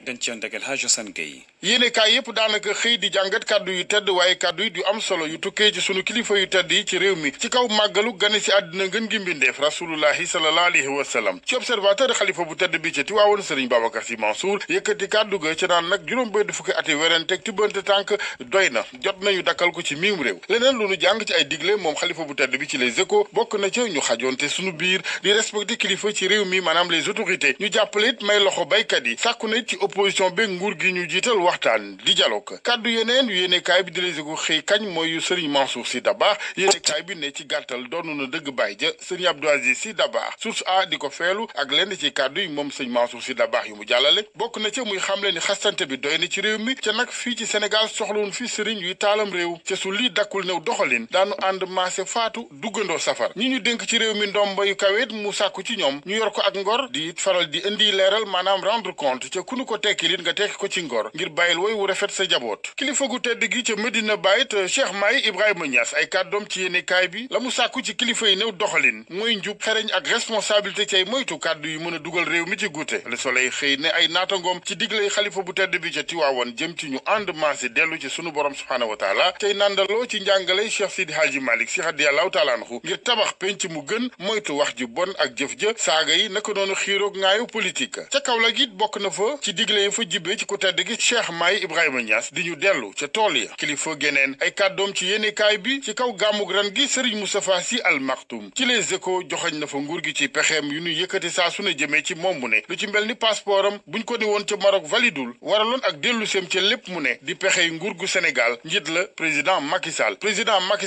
dañ ci ànd ak El Hadj Assane Gueye. yéene kaay yëpp daanaka xëy di jàngat kàddu yu tedd waaye kàddu yi yu am solo yu tukkee ci sunu kilifa yu tedd yi ci réew mi ci kaw màggalu gane si àddina ngën gi mbindeef rasulullahi sallallahu alayhi wa sallam ci observateur xalifa bu tedd bi ca Tiwaawoon Sëriñ Babacar Si Mansour yëkkati kàddu ga ca naan nag juróom-benn fukki ati werenteeg tibbante tànk doy na jot nañu dakkal ko ci miim réew leneen lu nu jàng ci ay digle moom xalifa bu tedd bi ci Les Échos bokk na ca ñu xajoonte sunu biir di respecté kilifa ci réew mi maanaam les autorités ñu jàppale it may loxo baykat yi sàkku na it ci opposition bi nguur gi ñu jiital waxtaan di dialogue kaddu yeneen yu yéene kaay bi di Les Échos xëy kañ mooy yu Serigne Mansour Sy Dabakh yéene kaay bi ne ci gàttal doonu na dëgg bàyyi ja Serigne Abdou Aziz Sy Dabakh source a di ko feelu ak lenn ci kaddu yi moom Serigne Mansour Sy Dabakh yu mu jàllale bokk na ca muy xamle ni xastante bi doy na ci réew mi ca nag fii ci Sénégal soxlawun fi Serigne yuy taalam réew ca su lii dakkul new doxalin daanu ànd maase faatu duggandoo safar ñi ñu dénk ci réew mi ndomba yu kaweet mu sàkku ci ñoom ñu yor ko ak ngor di faral di indi leeral maanaam rendre compte ca ku nu ko tekki lit nga tekki ko ci ngor ngir bàyyil woy wu rafet sa jaboot kilifa gu tedd gi ca Medina Baye Cheikh Mahi Ibrahima Niass ay kàddoom ci yéene kaay bi la mu sàkku ci kilifa yi néew doxalin mooy njub xereñ ak responsabilité cay moytu kàddu yu mën a dugal réew mi ci guute Le Soleil xëy ne ay naatangoom ci diglay xalifa bu tedd bi ca Tiwaawoon jëm ci ñu ànd maase dellu ci sunu borom subhaanahu wa taala tey nandaloo ci njàngale Cheikh Sidi Hadji Malick Sy radiyallahu taala anhu ngir tabax penc mu gën moytu wax ju bon ak jëf ja saaga yi naka noonu xiiroog ngaayu politique ca Kaolack it bokk na fa ci digle yi fa jibbee ci ku tedd gi Cheikh Mahi Ibrahima Niass di ñu dellu ca tool ya kilifa geneen ay kàddoom ci yéenekaay bi ci kaw gàmmug ren gi Serigne Moustapha Sy Al Maktoum ci Les Échos joxañ na fa nguur gi ci pexeem yu ñu yëkkati saa su ne jëmee ci moom mu ne lu ci mel ni passeport am buñ ko ni woon ca Maroc validul waraloon ak dellu seem ca lépp mu ne di pexey nguur gu Sénégal njiit la président Macky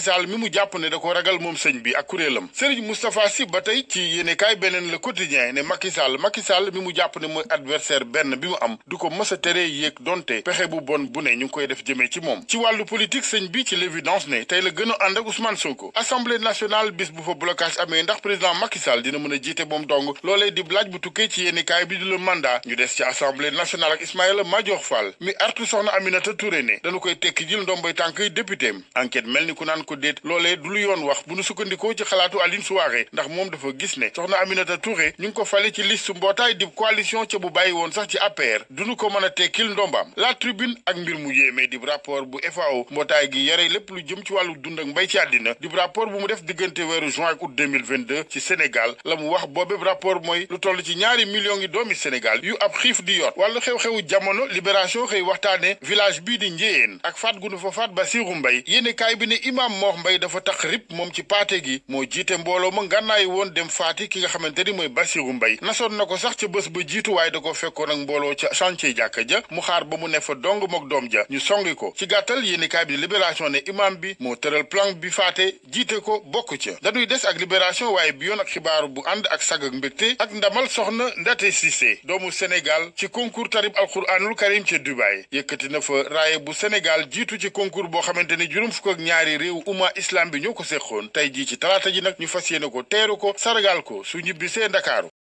Sall mi mu jàpp ne da ko ragal moom sëñ bi ak kuréelam Serigne Moustapha Sy ba tey ci yéenekaay beneen Le Quotidien ne Macky Sall mi mu jàpp ne mooy adversaire benn bi mu am du ko mës a teree yéeg donte pexe bu bon bu ne ñu ngi koy def jëmee ci moom ci wàllu politique sëñ bi ci l'évidence ne tey la gën a ànd ak Ousmane Sonko assemblée nationale bis bu fa blocage amee ndax président Macky Sall dina mën a jiite moom dong loolee di laaj bu tukkee ci yéenekaay bi di Le Mandat ñu des ci assemblée nationale ak Ismaïla Madior Fall mi artu soxna Aminata Touré ne dañu koy tekki jil ndomboy tànk yi député enquête mel ni ku naan ko déet loolee du lu yoon wax bu nu sukkandikoo ci xalaatu Aline Souaré ndax moom dafa gis ne soxna Aminata Touré ñu ngi ko fale ci liste mbootaay di coalition ca bu bàyyi woon sax ci APR duñu ko mën a tekkil ndombaam La Tribune ak mbir mu yéeme di rapport bu FAO mbootaay gi yare lépp lu jëm ci wàllu dund ak mbay ci àddina di rapport bu mu def diggante weeru juin ak août 2022 ci Sénégal la mu wax boobéb rapport mooy lu toll ci 2 millions yi doomi Sénégal yu ab xiif di yor wàllu xew-xewu jamono Libération xëy waxtaane village bii di Njéyeen ak faat gu nu fa faat Bassirou Mbaye yéene kaay bi ne imam Mor Mbaye dafa tax rip moom ci paate gi moo jiite mbooloo ma ngànnaay woon dem faati ki nga xamante ni mooy Bassirou Mbaye nasoon na ko sax ca bés ba jiitu waaye da ko fekkoon ak mbooloo ca chantier jàkka ja mu xaar ba mu ne fa dong mook doom ja ñu songi ko ci gàttal yéenekaay bi Libération ne imam bi moo tëral plan bi faate jiite ko bokk ca dañuy des ak Libération waaye bi yoon ak xibaaru bu ànd ak sag ak mbégte ak ndamal soxna Ndaté Cissé doomu Sénégal ci concours tarib alquranul karim ca Dubaï yëkkati na fa raaye bu Sénégal jiitu ci concours boo xamante ni juróom fukk ak ñaari réew umma islam bi ñoo ko seqoon tey jii ci talaata ji nag ñu fas yéene ko teeru ko sargal ko su ñibbisee Ndakaaru